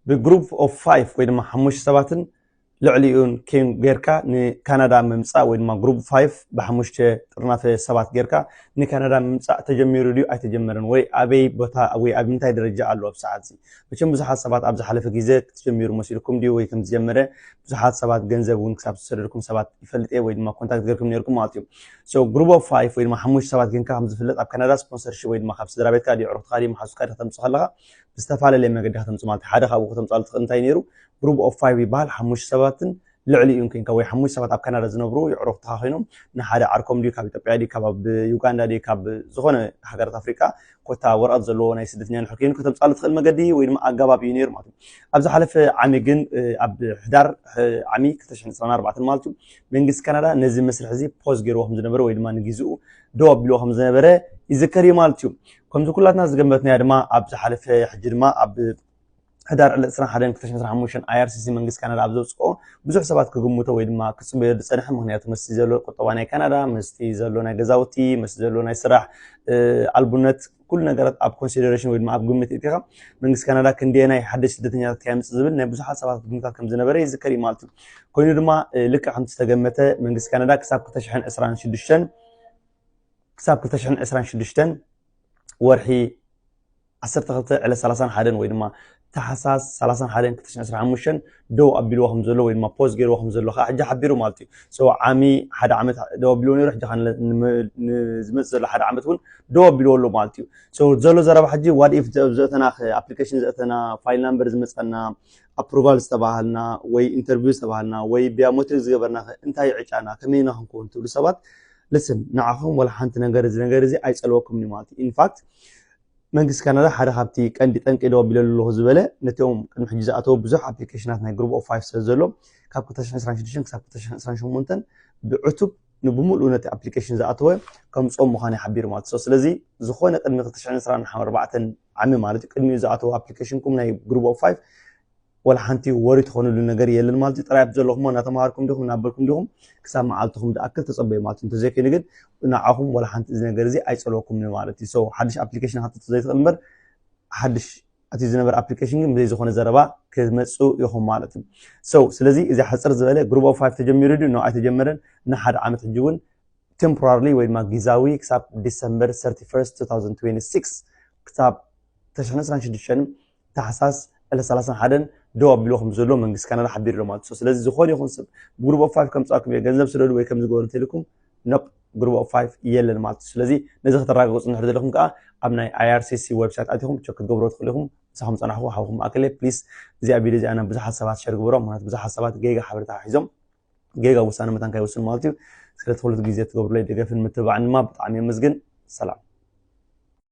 ብ group of five ወይ ድማ ሓሙሽተ ሰባትን ልዕሊኡን ጌርካ ንካናዳ ምምፃእ ወይ ድማ group five ብሓሙሽተ ጥርናፈ ሰባት ጌርካ ንካናዳ ምምፃእ ተጀሚሩ ድዩ ኣይተጀመረን ወይ ኣበይ ቦታ ወይ ኣብ ምንታይ ደረጃ ኣሎ ኣብ ሰዓት እዚ? መቸም ብዙሓት ሰባት ኣብ ዝሓለፈ ግዜ ክትጀሚሩ መሲልኩም ድዩ ወይ ከም ዝጀመረ ብዙሓት ሰባት ገንዘብ እውን ክሳብ ዝሰደድኩም ሰባት ይፈልጥ ወይ ድማ ኮንታክት ገርኩም ነርኩም ማለት እዩ። So group of five ወይ ድማ ሓሙሽተ ሰባት ጌርካ ከም ዝፍለጥ ኣብ ካናዳ ስፖንሰርሺፕ ወይ ድማ ካብ ስድራ ቤትካ ድዩ ዕሩኽትካ ድዩ መሓዙትካ ድዩ ከተምፅእ ከለካ ብዝተፈላለየ መገዲ ከተምፅእ ማለት ሓደ ካብኡ ከተምፅኣሉ ትኽእል እንታይ ነይሩ? Group of five ይበሃል። ሓሙሽተ ሰባትን ልዕሊኡን ኮይንካ ወይ ሓሙሽተ ሰባት ኣብ ካናዳ ዝነብሩ የዕሩኽትኻ ኮይኖም ንሓደ ዓርኮም ድዩ ካብ ኢትዮጵያ ድዩ ካብ ዩጋንዳ ድዩ ካብ ዝኾነ ሃገራት ኣፍሪቃ ኮታ ወረቐት ዘለዎ ናይ ስደተኛ ንሕር ኮይኑ ከተምፃሉ ትኽእል መገዲ ወይ ድማ ኣገባብ እዩ ነይሩ ማለት እዩ። ኣብ ዝሓለፈ ዓሚ ግን ኣብ ሕዳር ዓሚ ክልተ ሽሕን ዕስራን ኣርባዕተን ማለት እዩ መንግስቲ ካናዳ ነዚ መስርሕ እዚ ፖዝ ገይርዎ ከም ዝነበረ ወይ ድማ ንግዜኡ ደው ኣቢልዎ ከም ዝነበረ ይዝከር እዩ ማለት እዩ። ከምዚ ኩላትና ዝገመትናዮ ድማ ኣብ ዝሓለፈ ሕጂ ድማ ኣብ ሕዳር ዕለት ዕስራን ሓደን ክልተ ሽሕን ዕስራን ሓሙሽተን I R C C መንግስቲ ካናዳ ኣብ ዘውፅኦ ብዙሕ ሰባት ክግምቶ ወይ ድማ ክፅበዮ ዝፀንሐ ምክንያቱ ምስቲ ዘሎ ቁጠባ ናይ ካናዳ ምስቲ ዘሎ ናይ ገዛውቲ ምስቲ ዘሎ ናይ ስራሕ ኣልቡነት ኩሉ ነገራት ኣብ ኮንሲደሬሽን ወይ ድማ ኣብ ግምት እቲኻ መንግስቲ ካናዳ ክንደየናይ ሓደሽ ስደተኛታት ከየምፅእ ዝብል ናይ ብዙሓት ሰባት ግምታት ከም ዝነበረ ይዝከር እዩ ማለት እዩ። ኮይኑ ድማ ልክዕ ከምቲ ዝተገመተ መንግስቲ ካናዳ ክሳብ ክልተ ሽሕን ዕስራን ሽዱሽተን ክሳብ ክልተ ሽሕን ዕስራን ሽዱሽተን ወርሒ ዓሰርተ ክልተ ዕለት ሰላሳን ሓደን ወይ ድማ ታሕሳስ ሰላሳን ሓደን ክልተ ሽሕን ዕስራን ሓሙሽተን ደው ኣቢልዎ ከም ዘሎ ወይ ድማ ፖዝ ገይርዎ ከም ዘሎ ከዓ ሕጂ ሓቢሩ ማለት እዩ። So ዓሚ ሓደ ዓመት ደው ኣቢልዎ ነይሩ ሕጂ ከዓ ንዝመፅእ ዘሎ ሓደ ዓመት እውን ደው ኣቢልዎ ኣሎ ማለት እዩ። So ዘሎ ዘረባ ሕጂ what if ዘእተና application ዘእተና file number ዝመፀና approval ዝተባሃልና ወይ interview ዝተባሃልና ወይ biometric ዝገበርና እንታይ ዕጫና ከመይ ኢና ክንከውን ትብሉ ሰባት listen ንዓኹም ወላ ሓንቲ ነገር እዚ ነገር እዚ ኣይፀልወኩም እዩ ማለት እዩ። In fact መንግስቲ ካናዳ ሓደ ካብቲ ቀንዲ ጠንቂ ደው ኣቢለ ኣለኹ ዝበለ ነቲኦም ቅድሚ ሕጂ ዝኣተወ ብዙሕ ኣፕሊኬሽናት ናይ group of five ስለ ዘሎ ካብ ክልተ ሽሕን ዕስራን ሽዱሽተን ክሳብ ክልተ ሽሕን ዕስራን ሸሞንተን ብዕቱብ ንብምሉኡ ነቲ ኣፕሊኬሽን ዝኣተወ ከምፅኦም ምዃኑ ይሓቢሩ ማለት እዩ። ስለዚ ዝኾነ ቅድሚ ክልተ ሽሕን ዕስራን ኣርባዕተን ዓሚ ማለት እዩ ቅድሚኡ ዝኣተወ ኣፕሊኬሽንኩም ናይ group of five ወላ ሓንቲ ወሪ ትኾንሉ ነገር የለን ማለት እዩ። ጥራይ ኣብ ዘለኹሞ እናተምሃርኩም ዲኹም እናበልኩም ዲኹም ክሳብ መዓልትኹም ዝኣክል ተፀበዩ ማለት እዩ። እንተዘይኮይኑ ግን ንዓኹም ወላ ሓንቲ እዚ ነገር እዚ ኣይፀልወኩም ማለት እዩ። So ሓድሽ ኣፕሊኬሽን ክትእቱ ዘይትኽእል እምበር ሓድሽ እቲ ዝነበረ ኣፕሊኬሽን ግን ብዘይ ዝኾነ ዘረባ ክትመፁ ኢኹም ማለት እዩ። So ስለዚ እዚ ሓፅር ዝበለ group of five ተጀሚሩ ድዩ? No ኣይተጀመረን። ንሓደ ዓመት ሕጂ እውን temporarily ወይ ድማ ግዛዊ ክሳብ December thirty-first two thousand twenty-six ክሳብ ክልተ ሽሕን ዕስራን ሽዱሽተን ታሕሳስ ዕለት ሰላሳን ሓደን ደው ኣቢሉ ከም ዘሎ መንግስቲ ካናዳ ሓቢሩ ኣሎ ማለት እዩ። ስለዚ ዝኾነ ይኹን ሰብ ብ group of five ከምፅኣኩም እየ ገንዘብ ስደዱ ወይ ከምዚ ግበሩ እንተኢልኩም nope group of five የለን ማለት እዩ። ስለዚ ነዚ ከተረጋግፁ እንድሕር ዘለኹም ከዓ ኣብ ናይ I R C C website ኣቲኹም ቸክ ክትገብርዎ ትኽእሉ ኢኹም። ምሳኹም ፀናሕኩ ሓውኩም ኣከለ please እዚኣ ቪድዮ እዚኣ ናብ ብዙሓት ሰባት ሸር ግበሮም። ምክንያቱ ብዙሓት ሰባት ጌጋ ሓበሬታ ሒዞም ጌጋ ውሳነ መታን ከይወስኑ ማለት እዩ። ስለቲ ኩሉ ግዜ ትገብሩለይ ደገፍን ምትብባዕን ድማ ብጣዕሚ የመስግን። ሰላም።